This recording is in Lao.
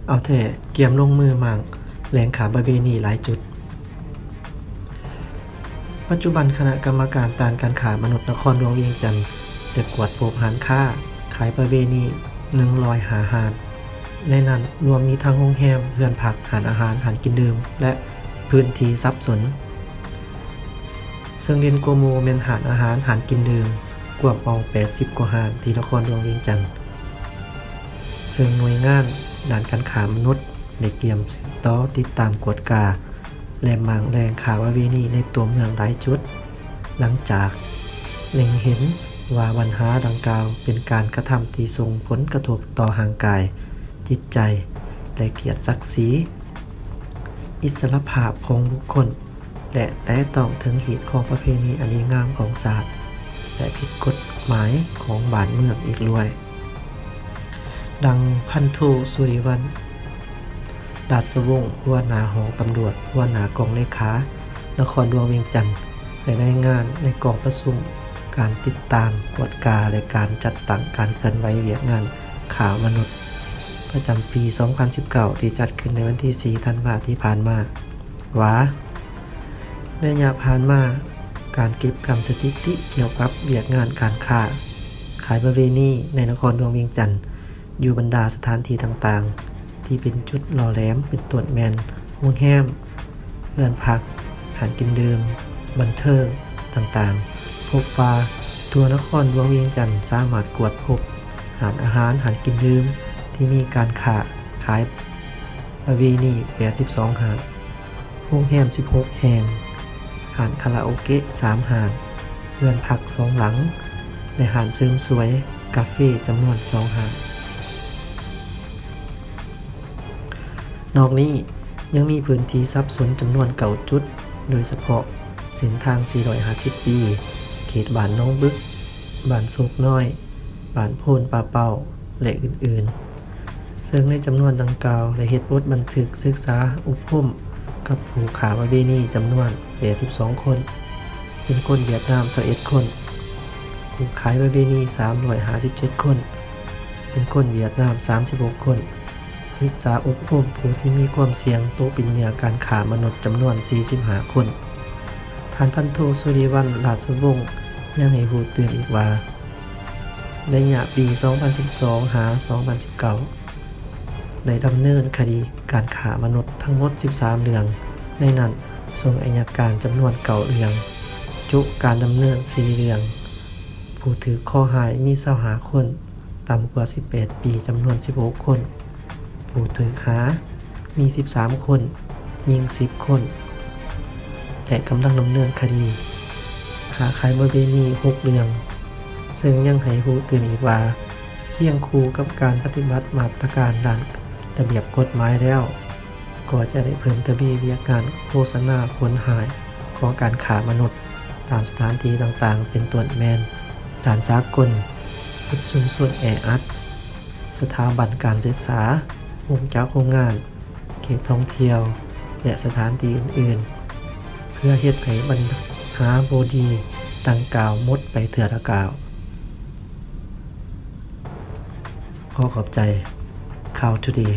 ເອົາແທ້ ກຽມລົງມືມ້າງແຫຼ່ງຄ້າປະເວນີຫຼາຍຈຸດ. ປັດຈຸບັນຄະນະກຳມະການຕ້ານການຄ້າມະນຸດນະຄອນຫຼວງວຽງຈັນ ໄດ້ກວດພົບຮ້ານຄ້າຂາຍປະເວນີໜຶ່ງຮ້ອຍຫ້າຮ້ານ, ໃນນັ້ນລວມມີທັງໂຮງແຮມ, ເຮືອນພັກ, ຮ້ານອາຫານ, ຮ້ານກິນດື່ມ ແລະ ພື້ນທີ່ສັບສົນ. ເຊິ່ງເດັ່ນກວ່າໝູ່ແມ່ນຮ້ານອາຫານ, ຮ້ານກິນດື່ມ, ກວມເອົາແປດສິບກວ່າຮ້ານທີ່ນະຄອນຫຼວງວຽງຈັນ. ເຊິ່ງໜ່ວຍງານດ້ານການຄ້າມະນຸດໄດ້ກຽມສືບຕໍ່ຕິດຕາມກວດກາ ແລະ ມ້າງແຫຼ່ງຄ້າປະເວນີໃນຕົວເມືອງຫຼາຍຈຸດ, ຫຼັງຈາກເລັງເຫັນວ່າບັນຫາດັ່ງກ່າວເປັນການກະທຳທີ່ສົ່ງຜົນກະທົບຕໍ່ຮ່າງກາຍ, ຈິດໃຈ ແລະ ກຽດສັກສີ, ອິດສະຫຼະພາບຂອງບຸກຄົນ ແລະ ແຕະຕ້ອງເຖິງຮີດຄອງປະເພນີອັນດີງາມຂອງຊາດ ແລະ ຜິດກົດໝາຍຂອງບ້ານເມືອງອີກດ້ວຍ. ດັ່ງພັນໂທ ສຸລິວັນ ລາດສະວົງ ຫົວໜ້າຫ້ອງຕຳຫຼວດ, ຫົວໜ້າກອງເລຂານະຄອນຫຼວງວຽງຈັນ ໄດ້ລາຍງານໃນກອງປະຊຸມການຕິດຕາມ, ກວດກາ ແລະ ການຈັດຕັ້ງການເຄື່ອນໄຫວວຽກງານຄ້າມະນຸດ ປະຈຳປີສອງພັນສິບເກົ້າ ທີ່ຈັດຂຶ້ນໃນວັນທີສີ່ ທັນວາ ທີ່ຜ່ານມາ ວ່າ ໄລຍະຜ່ານມາ, ການເກັບກຳສະຖິຕິກ່ຽວກັບວຽກງານການຄ້າຂາຍປະເວນີໃນນະຄອນຫຼວງວຽງຈັນ ຢູ່ບັນດາສະຖານທີ່ຕ່າງໆ ທີ່ເປັນຈຸດຫຼໍ່ແຫຼມ ເປັນຕົ້ນແມ່ນໂຮງແຮມ, ເຮືອນພັກ, ຮ້ານກິນດື່ມ, ບັນເທີງຕ່າງໆ, ພົບວ່າທົ່ວນະຄອນຫຼວງວຽງຈັນສາມາດກວດພົບຮ້ານອາຫານ, ຮ້ານກິນດື່ມທີ່ມີການຄ້າຂາຍປະເວນີແປດສິບສອງຮ້ານ, ໂຮງແຮມສິບຫົກແຫ່ງ, ຮ້ານຄາຣາໂອເກະສາມຮ້ານ, ເຮືອນພັກສອງຫຼັງ ແລະ ຮ້ານເສີມສວຍ, ກາເຟ ຈຳນວນສອງຮ້ານ. ນອກນີ້ຍັງມີພື້ນທີ່ສັບສົນຈຳນວນເກົ້າຈຸດ, ໂດຍສະເພາະເສັ້ນທາງສີ່ຮ້ອຍຫ້າສິບປີ, ເຂດບ້ານໜອງບຶກ, ບ້ານໂຊກນ້ອຍ, ບ້ານໂພນປ່າເປົ້າ ແລະ ອື່ນໆ. ເຊິ່ງໃນຈຳນວນດັ່ງກ່າວໄດ້ເຮັດບົດບັນທຶກສຶກສາອົບຮົມກັບຜູ້ຄ້າປະເວນີຈຳນວນແປດສິບສອງຄົນ, ເປັນຄົນຫວຽດນາມຊາວເອັດຄົນ, ຜູ້ຂາຍປະເວນີສາມຮ້ອຍຫ້າສິບເຈັດຄົນ, ເປັນຄົນຫວຽດນາມສາມສິບຫົກຄົນ, ສຶກສາອົບຮົມຜູ້ທີ່ມີຄວາມສ່ຽງຕົກເປັນເຫຍື່ອການຄ້າມະນຸດຈຳນວນສີ່ສິບຫ້າຄົນ. ທ່ານພັນໂທ ສຸລິວັນ ລາດສະວົງ ຍັງໃຫ້ຮູ້ຕື່ມອີກວ່າ ໄລຍະປີສອງພັນສິບສອງ ຫາ ສອງພັນສິບເກົ້າ ໄດ້ດຳເນີນຄະດີການຄ້າມະນຸດທັງໝົດສິບສາມເລື່ອງ, ໃນນັ້ນສົ່ງໄອຍະການຈຳນວນເກົ້າເລື່ອງ, ໂຈະການດຳເນີນສີ່ເລື່ອງ, ຜູ້ຖືກເຄາະຮ້າຍມີຊາວຫ້າຄົນ, ຕ່ຳກວ່າສິບແປດປີຈຳນວນສິບຫົກຄົນ, ຜູ້ຖືກຫາມີສິບສາມຄົນ, ຍິງສິບຄົນ ແລະ ກຳລັງດຳເນີນຄະດີຄ້າຂາຍປະເວນີຫົກເລື່ອງ. ເຊິ່ງຍັງໃຫ້ຮູ້ຕື່ມອີກວ່າ ຄຽງຄູ່ກັບການປະຕິບັດມາດຕະການດ້ານລະບຽບກົດໝາຍແລ້ວ, ກໍຈະໄດ້ເພີ່ມທະວີວຽກງານໂຄສະນາຜົນຮ້າຍຂອງການຄ້າມະນຸດຕາມສະຖານທີ່ຕ່າງໆ ເປັນຕົ້ນແມ່ນດ່ານສາກົນ, ຈຸດຊຸມຊົນແອອັດ, ສະຖາບັນການສຶກສາ, ໂຮງຈັກໂຮງງານ, ເຂດທ່ອງທ່ຽວ ແລະ ສະຖານທີ່ອື່ນໆ ເພື່ອເຮັດໃຫ້ບັນຫາບໍ່ດີດັ່ງກ່າວໝົດໄປເທື່ອດຽວ. ຂໍຂອບໃຈ. ຂ່າວ Today.